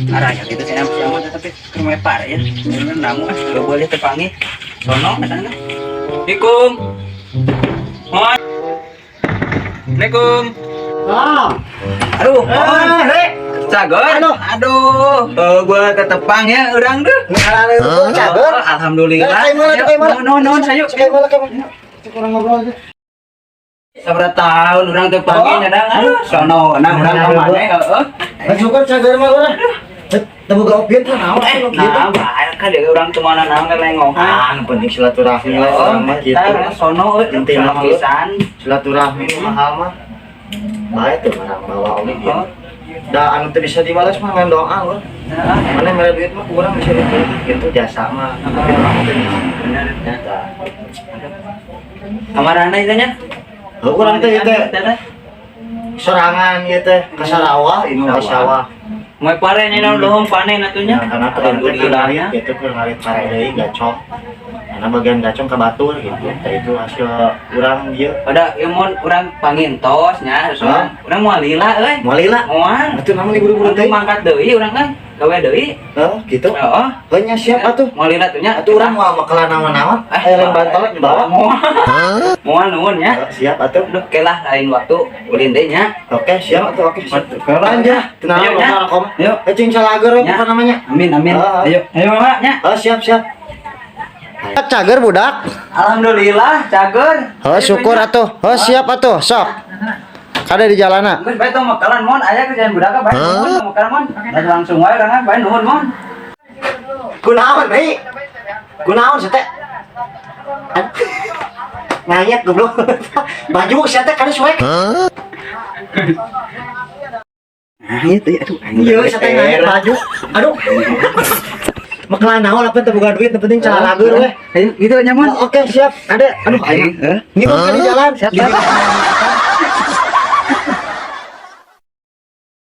Araya gitu saya sama, tapi ke rumah pare ya. Bener namu ah, gak boleh tepangi. Sono katanya. Assalamualaikum. Mon. Assalamualaikum. Ah, Aduh, Mon. eh, eh. Cageur. Aduh. Aduh. Oh, gua tetepang ya urang tuh. Aduh, cageur. Oh, alhamdulillah. Eh, kayak mana, kayak mana? Nuhun, nuhun, sayu. Kayak mana, kayak mana? Kurang ngobrol aja. Sabaraha tahun urang teu panggih nyadang. Aduh, sono nah urang ka mana heeh. Nah, syukur cageur mah urang. Teu boga opieun teh naon Eh, atuh gitu. nah, bae kan dia urang teu mana naon lengohan. Ah, nu penting silaturahmi lah Oh, urang mah gitu. eta sono euy, Intina sono mah. pisan. Silaturahmi nu mahal mah. Bae tuh urang bawa oge gitu. Oh. Da anu teu bisa dibalas mah ngan doa we. Heeh. Mana mere duit mah kurang bisa duit gitu jasa mah. Tapi doa mah teu bisa. Bener. Eta. Kamarana itu nya? Heuh, urang teh ieu teh sorangan ieu teh ka Sarawak, ini ka sawah. Moe pare nya naon lohong panen atunya. Ya, karena keur teh keur Alhamdulillah ngarit ya. gitu, keur ngarit pare deui gacok. Karena bagian gacong ke batur gitu. Tah itu hasil urang ieu. Pada ieu mun urang pangintos nya, Hah? urang moal lila euy. Moal lila. Moal. Atuh nama libur-libur Urang teh. mangkat deui urang kan, gawe deui. Heuh, gitu. Heeh. Heuh nya siap atuh. Moal lila tuh nya. Atuh urang moal makalan naon-naon. Aya lain bantal dibawa. Moal. Moal nuhun nya. Heuh, siap atuh. Aduh, kelah lain waktu ulin deui nya. Oke, siap atuh, oke. Siap. Lanjut. Tenang, Ayo, nya. mah kom. Ayo. Eh, cing calager Nya. apa namanya? Amin amin. Ah. Ayo, ayo Mama nya. Oh, siap, siap. Cageur budak. Alhamdulillah, cageur. Oh, syukur atuh. Oh, siap atuh, sok. Kade di jalana. Geus bae tong makalan mon, aya kerjaan budak bae nuhun tong makalan mon. Dan langsung wae urang bae nuhun mon. Kunaon, hei? Kunaon sia teh? Ngayet goblok. Baju sia teh kana suek. Nah, itu aduh. Iya, sia teh ngayet baju. Aduh. Makalan naon apa teu boga duit, nu penting calalager we. Ayo, gitu nya mon. Oh, oke, siap. Ada. Aduh, aing. Heeh. Ngikut di jalan. Siap, siap.